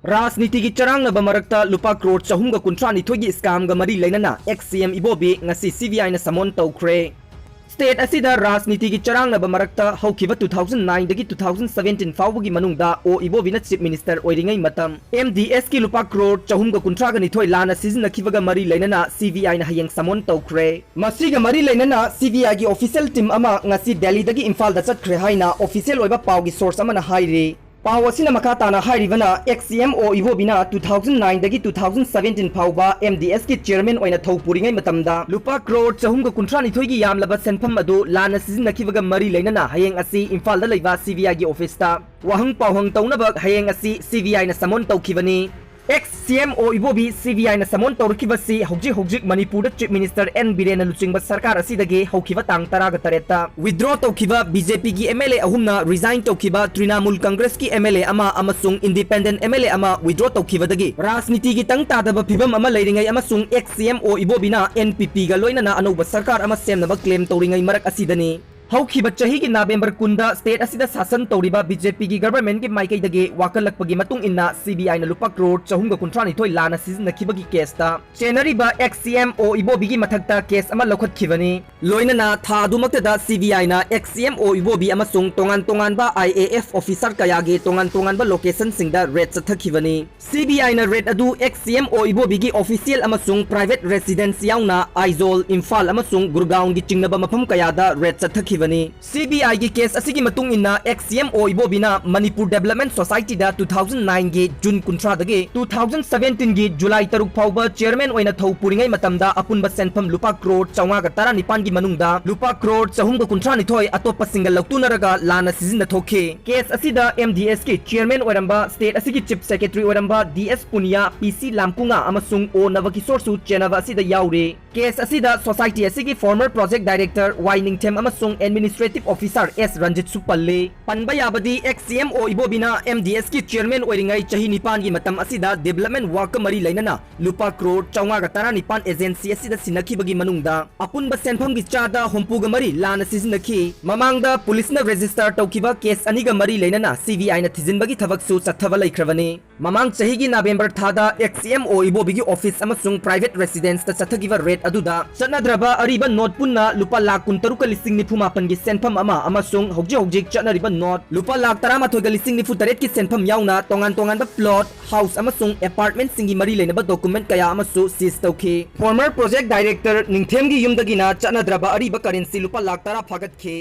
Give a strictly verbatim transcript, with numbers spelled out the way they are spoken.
ꯔꯥꯖꯅꯤꯇꯤꯒꯤ ꯆꯔꯥꯡꯅꯕ ꯃꯔꯛꯇ ꯂꯨꯄꯥ ꯀ꯭ꯔꯣꯔ ꯆꯍꯨꯝꯒ ꯀꯨꯟꯊ꯭ꯔꯥ ꯅꯤꯊꯣꯏꯒꯤ ꯁ꯭ꯀꯥꯝꯒ ꯃꯔꯤ ꯂꯩꯅꯅ ex-C M ꯏꯕꯣꯕꯤ ꯉꯁꯤ C B I ꯅ summon ꯇꯧꯈ꯭ꯔꯦ꯫ State ꯑꯁꯤꯗ ꯔꯥꯖꯅꯤꯇꯤꯒꯤ ꯆꯔꯥꯡꯅꯕ ꯃꯔꯛꯇ ꯍꯧꯈꯤꯕ two thousand nine ꯗꯒꯤ two thousand seventeen ꯐꯥꯎꯕꯒꯤ ꯃꯅꯨꯡꯗ ꯑꯣ ꯏꯕꯣꯕꯤꯅ Chief Minister ꯑꯣꯏꯔꯤꯉꯩ ꯃꯇꯝ M D S ꯀꯤ ꯂꯨꯄꯥ ꯀ꯭ꯔꯣꯔ ꯆꯍꯨꯝꯒ ꯀꯨꯟꯊ꯭ꯔꯥꯒ ꯅꯤꯊꯣꯏ ꯂꯥꯟꯅ ꯁꯤꯖꯤꯟꯅꯈꯤꯕꯒ ꯃꯔꯤ ꯂꯩꯅꯅ C B I ꯅ ꯍꯌꯦꯡ summon ꯇꯧꯈ꯭ꯔꯦ꯫ ꯃꯁꯤꯒ ꯃꯔꯤ ꯂꯩꯅꯅ C B I ꯒꯤ official team ꯑꯃ ꯉꯁꯤ ꯗꯦꯜꯂꯤꯗꯒꯤ ꯏꯝꯐꯥꯜꯗ ꯆꯠꯈ꯭ꯔꯦ ꯍꯥꯏꯅ official ꯑꯣꯏꯕ ꯄꯥꯎꯒꯤ source ꯑꯃꯅ ꯍꯥꯏꯔꯤ꯫ ꯄꯥꯎ ꯑꯁꯤꯅ ꯃꯈꯥ ꯇꯥꯅ ꯍꯥꯏꯔꯤꯕꯅ, ex-C M ꯑꯣ ꯏꯕꯣꯕꯤꯅ two thousand nine ꯗꯒꯤ two thousand seventeen ꯐꯥꯎꯕ M D S ꯀꯤ chairman ꯑꯣꯏꯅ ꯊꯧ ꯄꯨꯔꯤꯉꯩ ꯃꯇꯝꯗ ꯂꯨꯄꯥ ꯀ꯭ꯔꯣꯔ ꯆꯍꯨꯝꯒ ꯀꯨꯟꯊ꯭ꯔꯥ ꯅꯤꯊꯣꯏꯒꯤ ꯌꯥꯝꯂꯕ ꯁꯦꯟꯐꯝ ꯑꯗꯨ ꯂꯥꯟꯅ ꯁꯤꯖꯤꯟꯅꯈꯤꯕꯒ ꯃꯔꯤ ꯂꯩꯅꯅ ꯍꯌꯦꯡ ꯑꯁꯤ ꯏꯝꯐꯥꯜꯗ ꯂꯩꯕ C B I ꯒꯤ office ꯇ ꯋꯥꯍꯪ ꯄꯥꯎꯍꯪ ꯇꯧꯅꯕ ꯍꯌꯦꯡ ꯑꯁꯤ C B I ꯅ summon ꯇꯧꯈꯤꯕꯅꯤ꯫ Ex-C M ꯑꯣ ꯏꯕꯣꯕꯤ C B I ꯅ summon ꯇꯧꯔꯛꯈꯤꯕꯁꯤ ꯍꯧꯖꯤꯛ ꯍꯧꯖꯤꯛ ꯃꯅꯤꯄꯨꯔꯗ Chief Minister N ꯕꯤꯔꯦꯟꯅ ꯂꯨꯆꯤꯡꯕ ꯁꯔꯀꯥꯔ ꯑꯁꯤꯗꯒꯤ ꯍꯧꯈꯤꯕ ꯇꯥꯡ ꯇꯔꯥꯒ ꯇꯔꯦꯠꯇ withdraw ꯇꯧꯈꯤꯕ B J P ꯒꯤ M L A ꯑꯍꯨꯝꯅ resign ꯇꯧꯈꯤꯕ ꯇ꯭ꯔꯤꯅꯥꯃꯨꯜ ꯀꯪꯒ꯭ꯔꯦꯁꯀꯤ M L A ꯑꯃ ꯑꯃꯁꯨꯡ independent M L A ꯑꯃ withdraw ꯇꯧꯈꯤꯕꯗꯒꯤ ꯔꯥꯖꯅꯤꯇꯤꯒꯤ ꯇꯪ ꯇꯥꯗꯕ ꯐꯤꯕꯝ ꯑꯃ ꯂꯩꯔꯤꯉꯩ ꯑꯃꯁꯨꯡ ex-C M ꯑꯣ ꯏꯕꯣꯕꯤꯅ N P P ꯒ ꯂꯣꯏꯅꯅ ꯑꯅꯧꯕ ꯁꯔꯀꯥꯔ ꯑꯃ ꯁꯦꯝꯅꯕ claim ꯇꯧꯔꯤꯉꯩ ꯃꯔꯛ ꯑꯁꯤꯗꯅꯤ꯫ ꯍꯧꯈꯤꯕ ꯆꯍꯤꯒꯤ November ꯀꯨꯟꯗ state ꯑꯁꯤꯗ ꯁꯥꯁꯟ ꯇꯧꯔꯤꯕ B J P ꯒꯤ government ꯀꯤ ꯃꯥꯏꯀꯩꯗꯒꯤ ꯋꯥꯀꯠꯂꯛꯄꯒꯤ ꯃꯇꯨꯡ ꯏꯟꯅ C B I ꯅ ꯂꯨꯄꯥ ꯀ꯭ꯔꯣꯔ ꯆꯍꯨꯝꯒ ꯀꯨꯟꯊ꯭ꯔꯥ ꯅꯤꯊꯣꯏ ꯂꯥꯟꯅ ꯁꯤꯖꯤꯟꯅꯈꯤꯕꯒꯤ case ꯇ ꯆꯦꯟꯅꯔꯤꯕ ex-C M ꯑꯣ ꯏꯕꯣꯕꯤꯒꯤ ꯃꯊꯛꯇ case ꯑꯃ ꯂꯧꯈꯠꯈꯤꯕꯅꯤ꯫ ꯂꯣꯏꯅꯅ ꯊꯥ ꯑꯗꯨꯃꯛꯇꯗ C B I ꯅ ex-C M ꯑꯣ ꯏꯕꯣꯕꯤ ꯑꯃꯁꯨꯡ ꯇꯣꯉꯥꯟ ꯇꯣꯉꯥꯟꯕ I A F officer ꯀꯌꯥꯒꯤ ꯇꯣꯉꯥꯟ ꯇꯣꯉꯥꯟꯕ location ꯁꯤꯡꯗ raid ꯆꯠꯊꯈꯤꯕꯅꯤ꯫ C B I ꯅ raid ꯑꯗꯨ ex-C M ꯑꯣ ꯏꯕꯣꯕꯤꯒꯤ official ꯑꯃꯁꯨꯡ private residence ꯌꯥꯎꯅ ꯑꯥꯏꯖꯣꯜ, ꯏꯝꯐꯥꯜ ꯑꯃꯁꯨꯡ ꯒꯨꯔꯒꯥꯎꯟꯒꯤ ꯆꯤꯡꯅꯕ ꯃꯐꯝ ꯀꯌꯥꯗ raid ꯆꯠꯊꯈꯤꯕꯅꯤ꯫ C B I ꯒꯤ case ꯑꯁꯤꯒꯤ ꯃꯇꯨꯡ ꯏꯟꯅ ex-C M ꯑꯣ ꯏꯕꯣꯕꯤꯅ ꯃꯅꯤꯄꯨꯔ Development Society ꯗ two thousand nine ꯒꯤ June ꯀꯨꯟꯊ꯭ꯔꯥꯗꯒꯤ two thousand seventeen ꯒꯤ July ꯇꯔꯨꯛ ꯐꯥꯎꯕ chairman ꯑꯣꯏꯅ ꯊꯧ ꯄꯨꯔꯤꯉꯩ ꯃꯇꯝꯗ ꯑꯄꯨꯟꯕ ꯁꯦꯟꯐꯝ ꯂꯨꯄꯥ ꯀ꯭ꯔꯣꯔ ꯆꯥꯝꯃꯉꯥꯒ ꯇꯔꯥꯅꯤꯄꯥꯟꯒꯤ ꯃꯅꯨꯡꯗ ꯂꯨꯄꯥ ꯀ꯭ꯔꯣꯔ ꯆꯍꯨꯝꯒ ꯀꯨꯟꯊ꯭ꯔꯥ ꯅꯤꯊꯣꯏ ꯑꯇꯣꯞꯄꯁꯤꯡꯒ ꯂꯧꯇꯨꯅꯔꯒ ꯂꯥꯟꯅ ꯁꯤꯖꯤꯟꯅꯊꯣꯛꯈꯤ꯫ Case ꯑꯁꯤꯗ M D S ꯀꯤ chairman ꯑꯣꯏꯔꯝꯕ, state ꯑꯁꯤꯒꯤ chief secretary ꯑꯣꯏꯔꯝꯕ D S Punia, P C ꯂꯥꯝꯄꯨꯉꯥ ꯑꯃꯁꯨꯡ O ꯅꯕꯀꯤꯁꯣꯔꯁꯨ ꯆꯦꯟꯅꯕ ꯑꯁꯤꯗ ꯌꯥꯎꯔꯤ꯫ Case ꯑꯁꯤꯗ society ꯑꯁꯤꯒꯤ former project director Y ꯅꯤꯡꯊꯦꯝ ꯑꯃꯁꯨꯡ Administrative Officer S ꯔꯟꯖꯤꯠꯁꯨ ꯄꯜꯂꯤ꯫ ꯄꯟꯕ ꯌꯥꯕꯗꯤ, ꯑꯦꯛꯁ ꯁꯤ M O ꯏꯕꯣꯕꯤꯅ M D ꯑꯦꯁꯀꯤ chairman ꯑꯣꯏꯔꯤꯉꯩ ꯆꯍꯤ ꯅꯤꯄꯥꯟꯒꯤ ꯃꯇꯝ ꯑꯁꯤꯗ ꯗꯤꯕꯦꯂꯞꯃꯦꯟ ꯋꯥꯔꯛꯀ ꯃꯔꯤ ꯂꯩꯅꯅ ꯂꯨꯄꯥ ꯀ꯭ꯔꯣꯔ ꯆꯥꯝꯃꯉꯥꯒ ꯇꯔꯥꯅꯤꯄꯥꯟ ꯑꯦꯖꯦꯟꯁꯤ ꯑꯁꯤꯗ ꯁꯤꯟꯅꯈꯤꯕꯒꯤ ꯃꯅꯨꯡꯗ ꯑꯄꯨꯟꯕ ꯁꯦꯟꯐꯝꯒꯤ ꯆꯥꯗ ꯍꯨꯝꯐꯨꯒ ꯃꯔꯤ ꯂꯥꯟꯅ ꯁꯤꯖꯤꯟꯅꯈꯤ꯫ ꯃꯃꯥꯡꯗ ꯄꯨꯂꯤꯁꯅ ꯔꯦꯖꯤꯁꯇꯔ ꯇꯧꯈꯤꯕ ꯀꯦꯁ ꯑꯅꯤꯒ ꯃꯔꯤ ꯂꯩꯅꯅ ꯁꯤ ꯕꯤ ꯑꯥꯏꯅ ꯊꯤꯖꯤꯟꯕꯒꯤ ꯊꯕꯛꯁꯨ ꯆꯠꯊꯕ ꯂꯩꯈ꯭ꯔꯕꯅꯤ꯫ ꯃꯃꯥꯡ ꯆꯍꯤꯒꯤ ꯅꯕꯦꯝꯕꯔ ꯊꯥꯗ ꯑꯦꯛꯁ ꯁꯤ ꯑꯦꯝ ꯑꯣ ꯏꯕꯣꯕꯤꯒꯤ ꯑꯣꯐꯤꯁ ꯑꯃꯁꯨꯡ ꯄ꯭ꯔꯥꯏꯚꯦꯠ ꯔꯦꯁꯤꯗꯦꯟꯁꯇ ꯆꯠꯊꯈꯤꯕ ꯔꯦꯗ ꯑꯗꯨꯗ ꯆꯠꯅꯗ꯭ꯔꯕ ꯑꯔꯤꯕ ꯅꯣꯠ ꯄꯨꯟꯅ ꯂꯨꯄꯥ ꯂꯥꯈ ꯀꯨꯟꯇꯔꯨꯛꯀ ꯂꯤꯁꯤꯡ ꯅꯤꯐꯨ ꯃꯥꯄꯟꯒꯤ ꯁꯦꯟꯐꯝ ꯑꯃ ꯑꯃꯁꯨꯡ ꯍꯧꯖꯤꯛ ꯍꯧꯖꯤꯛ ꯆꯠꯅꯔꯤꯕ ꯅꯣꯠ ꯂꯨꯄꯥ ꯂꯥꯈ ꯇꯔꯥꯃꯥꯊꯣꯏꯒ ꯂꯤꯁꯤꯡ ꯅꯤꯐꯨ ꯇꯔꯦꯠꯀꯤ ꯁꯦꯟꯐꯝ ꯌꯥꯎꯅ ꯇꯣꯉꯥꯟ ꯇꯣꯉꯥꯟꯕ ꯄ꯭ꯂꯣꯠ, ꯍꯥꯎꯁ ꯑꯃꯁꯨꯡ ꯑꯦꯄꯥꯔꯠꯃꯦꯟꯠꯁꯤꯡꯒꯤ ꯃꯔꯤ ꯂꯩꯅꯕ ꯗꯣꯀꯨꯃꯦꯟꯠ ꯀꯌꯥ ꯑꯃꯁꯨ ꯁꯤꯖ ꯇꯧꯈꯤ꯫ ꯐꯣꯔꯃꯔ ꯄ꯭ꯔꯣꯖꯦꯛ ꯗꯥꯏꯔꯦꯛꯇꯔ ꯅꯤꯡꯊꯦꯝꯒꯤ ꯌꯨꯝꯗꯒꯤꯅ ꯆꯠꯅꯗ꯭ꯔꯕ ꯑꯔꯤꯕ ꯀꯔꯦꯟꯁꯤ ꯂꯨꯄꯥ ꯂꯥꯈ ꯇꯔꯥ ꯐꯥꯒꯠꯈꯤ꯫